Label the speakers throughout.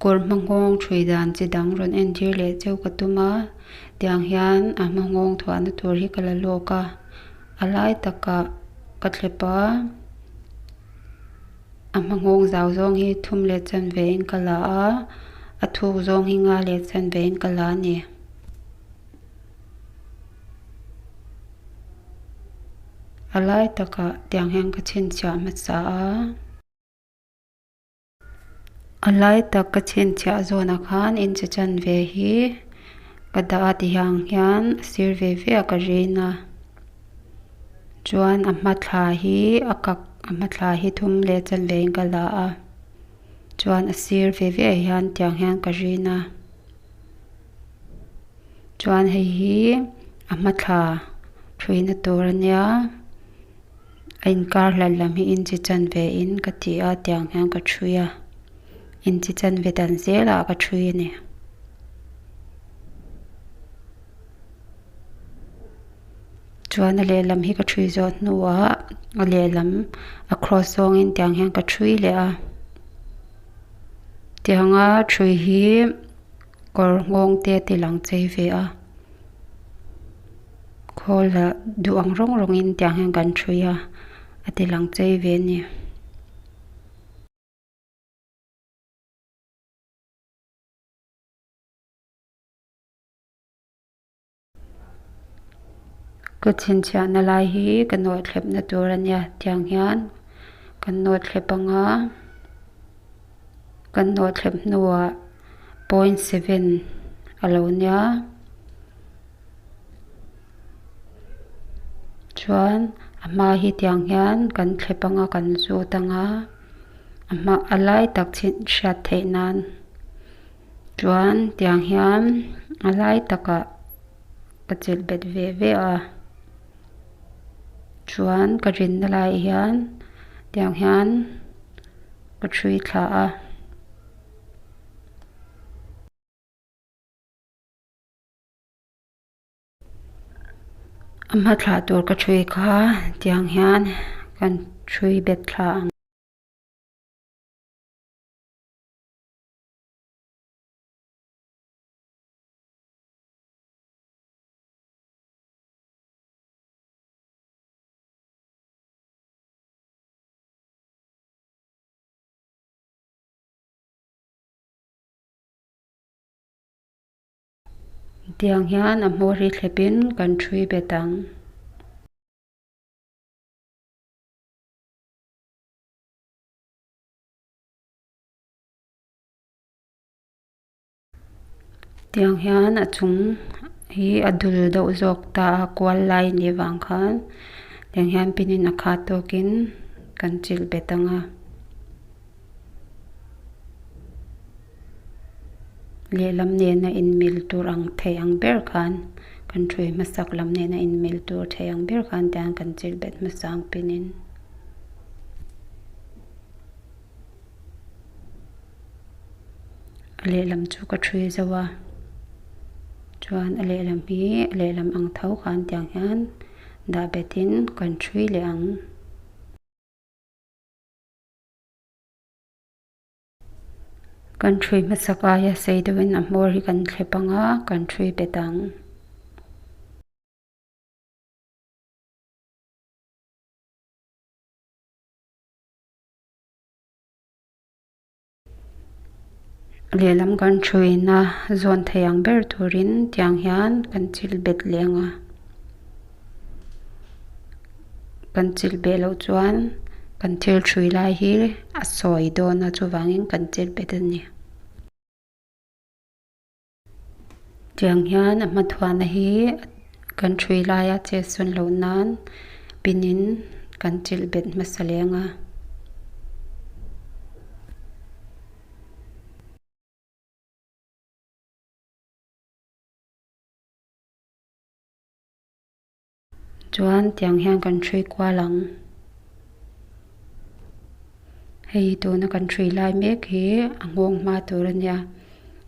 Speaker 1: Kawr hma nghawng thui dan chi dang rawn entir leh cheu ka tum a tiang hian a hma nghawng thuahna tur hi ka la lawk a a lai takah ka thlep a a hma nghawng zau zawng hi thum leh chanve in ka la a a thuk zawng hi nga leh chanve in ka la a ni. A lai takah tiang hian ka chhinchhiah hmasa a. A lai tak ka chhinchhiah zawnah khan inchi chanve hi ka dah a ti ang hian a sir ve ve a ka rin a chuan a hma thla hi a kak a hma thla hi thum leh chanve in ka la a chuan a sir ve ve ah hian tiang hian ka rin a. Chuan hei hi a hma thla thuina tur a nia a inkar hlat lam hi inchi chanve in ka ti a tiang hian ka thui a inchi chanve dan zelah ka thui a ni. Chuan a lehlam hi ka thui zawh hnuah a lehlam a cross zawngin tiang hian ka thui leh a tianga thui hi. Kawr nghawng te a ti lang chei ve a khawl ah duh ang rawng rawng in tiang hian kan thui a a ti lang chei ve a ni. Ka chhinchhiahna lai hi ka nawh thlepna tur a nia tiang hian kan nawh thlep anga kan nawh thlep hnuah point seven a lo nia chuan a hma hi tiang hian kan thlep anga kan zawt anga a hma a lai tak chhinchhiat theih nan. Chuan tiang hian a lai takah ka chelh bet ve ve a chuan ka rinna laiah hian tiang hian ka ṭhui thla a. A hma thlah tur ka ṭhui kha tiang hian kan ṭhui bet thla ang. Tiang hian a hmawr hi thlepin kan ṭhui bet ang. Tiang hian a chung hi a dul deuh zawk ta a kual lai nih vang khan tiang hian pin in a khat tawkin kan chilh bet ang a lehlam nena inmil tur ang thei ang ber khan kan ṭhui hmasak lam nena inmil tur thei ang ber khan tiang kan chilh bet hmasa ang pin in. A lehlam chu ka ṭhui zauh a chuan a lehlam hi a lehlam ang tho khan tiang hian dah betin kan ṭhui leh ang. Kan ṭhui hmasak aia sei deuhin a hmawr hi kan thlep ang a kan ṭhui bet ang. Lehlam kan thuina zawn thei ang ber turin tiang hian kan chil bet leh ang a kan chil beh loh chuan kan thil thui lai hi a sawi dawn a chuvangin kan chil bet a ni. Tiang hian a hmathuahna hi kan thui laia chet sawn loh nan pin in kan chilh bet hmasa leng a. Chuan tiang hian kan hrui kual ang. Hei tuna kan hrui lai mek hi a nghawng hma tur a nia.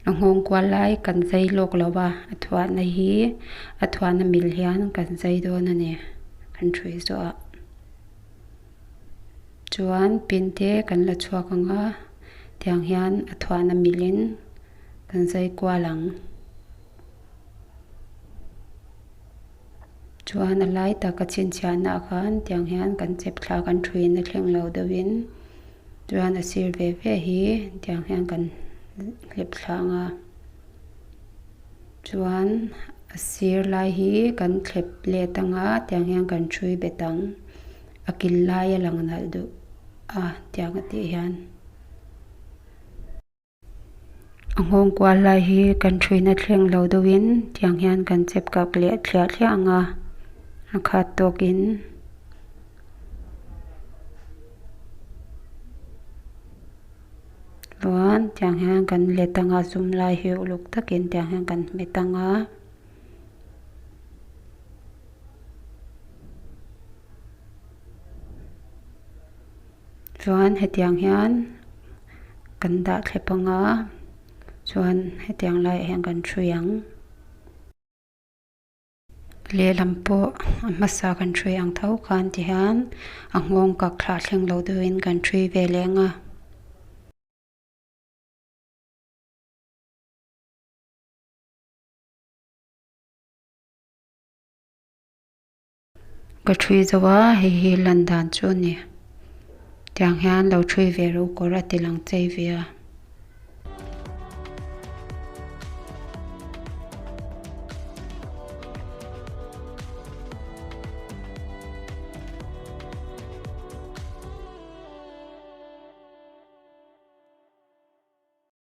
Speaker 1: A nghawng kual lai kan zai lawk lo va, a thuahna hi a thuahna mil hian kan zai dawn a ni kan hrui zawh ah. Chuan pin te kan la chhuak ang a. Tiang hian a thuahna milin kan zai kual ang. Chuan a lai taka chhinchhiahna ah khan tiang hian kan chep thla kan thuin a thleng lo deuhin chuan a sir ve ve hi tiang hian kan hlep thla ang a chuan a sir lai hi kan thlep let ang a tiang hian kan thui bet ang a kil lai a lang nalh duh a tiang a tih hian. A nghawng kual lai hi kan thuina thleng lo deuhin tiang hian kan chep kak leh thliah thliah ang a a khat tawkin chuan tiang hian kan let ang a zum lai hi uluk takin tiang hian kan hmet ang a. Chuan hetiang hian kan dah thlep ang a chuan hetiang laiah hian kan hrui ang. Lehlam pawh a hmasa kan hrui ang tho khan ti hian a nghawng kak thlah thleng lo deuhin kan hrui ve leh ang a. Ka thui zo a hei hi lan dan chu a ni tiang hian lo thui ve ro kawr a ti lang chei ve a.